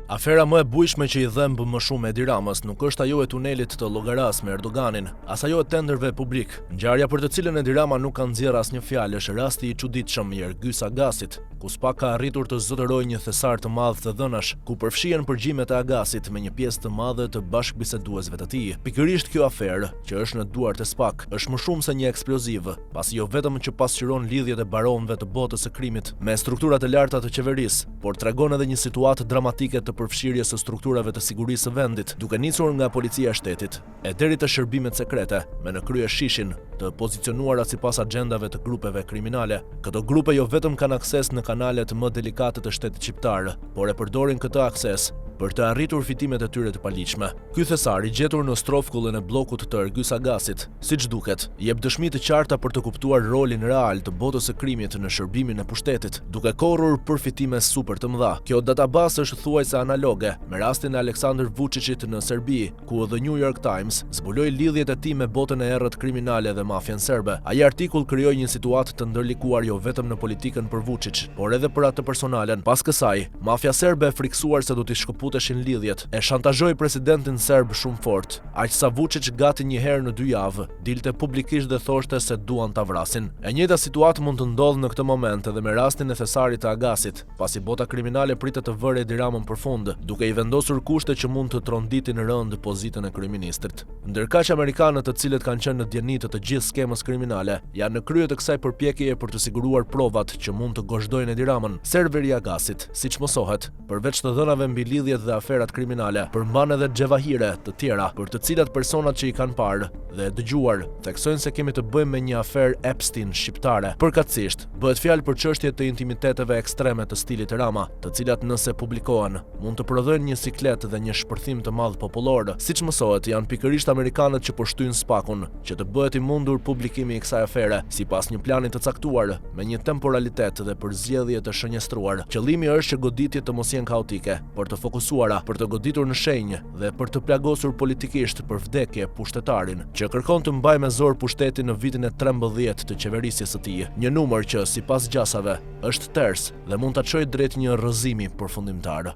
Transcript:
Afera më e bujshme që i dhemb më shumë Edi Ramës nuk është ajo e tunelit të Llogarasë me Erdoganin, as ajo e tenderëve publikë. Ngjarja për të cilën Edi Rama nuk ka nxjerrë asnjë fjalë është rasti i çuditshëm i Ergys Agasit, ku SPAK ka arritur të zotërojë një thesar të madh të dhënash, ku përfshihen përgjimet e Agasit me një pjesë të madhe të bashkëbiseduesve të tij. Pikërisht kjo aferë, që është në duart e SPAK, është më shumë se një eksploziv, pasi jo vetëm që pasqyron lidhjet e baronëve të botës së krimit me strukturat e larta të qeverisë, por tregon edhe një situatë dramatike të përfshirjes së strukturave të sigurisë së vendit, duke nisur nga Policia e Shtetit, e deri te shërbimet sekrete, me në krye SHISH-in, të pozicionuara sipas axhendave të grupeve kriminale. Këto grupe jo vetëm kanë akses në kanalet më delikate të shtetit shqiptar, por e përdorin këtë akses për të arritur fitimet e tyre të paligjshme. Ky thesar i gjetur në strofkullën e bllokut të Ergys Agasit, siç duket, jep dëshmi të qarta për të kuptuar rolin real të botës së krimit në shërbimin e pushtetit, duke korrur përfitime super të mëdha. Kjo database është thuajse analoge me rastin e Aleksandër Vuçiçit në Serbi, ku The New York Times zbuloi lidhjet e tij me botën e errët kriminale dhe mafien serbe. Ai artikull krijoi një situatë të ndërlikuar jo vetëm në politikën për Vuçiç, por edhe për atë personalen. Pas kësaj, Mafia serbe e frikësuar se do t'i shkëputeshin lidhjet, e shantazhoi presidentin serb shumë fort, aq sa Vuçiç gati një herë në dy javë, dilte publikisht dhe thoshte se duan ta vrasin. E njëjta situatë mund të ndodhë në këtë moment edhe me rastin e thesarit të Agasit, pasi bota kriminale pritet të vërë Edi Ramën përfund, duke i vendosur kushte që mund të tronditin rëndë pozitën e kryeministrit. Ndërkaq amerikanët të cilët kanë qenë në dijeni të të gjithë skemës kriminale, janë në krye të kësaj përpjekjeje për të siguruar provat që mund të gozhdojnë Edi Ramën. Serveri i Agasit, siç mësohet, përveç të dhënave mbi lidhjet dhe aferat kriminale, përmban edhe xhevahire të tjera, për të cilat personat që i kanë parë dhe dëgjuar, theksojnë se kemi të bëjmë me një aferë Epstein shqiptare. Përkatësisht, bëhet fjalë për çështje të intimiteteve ekstreme të stilit Rama, të cilat nëse publikohen, mund të prodhojnë një siklet dhe një shpërthim të madh popullor. Siç mësohet, janë pikërisht amerikanët që po shtyjnë SPAK-un, që të bëhet i mundur publikimi i kësaj afere, sipas një plani të caktuar, me një temporalitet dhe përzgjedhje të shënjestruar. Qëllimi është që goditjet të mos jenë kaotike, por të fokusuara, për të goditur në shenjë dhe për të plagosur politikisht për vdekje pushtetarin, që kërkon të mbajë me zor pushtetin në vitin e 13 të qeverisjes së tij, një numër që, sipas gjasave, është ters dhe mund ta çojë drejt një rrëzimi përfundimtar.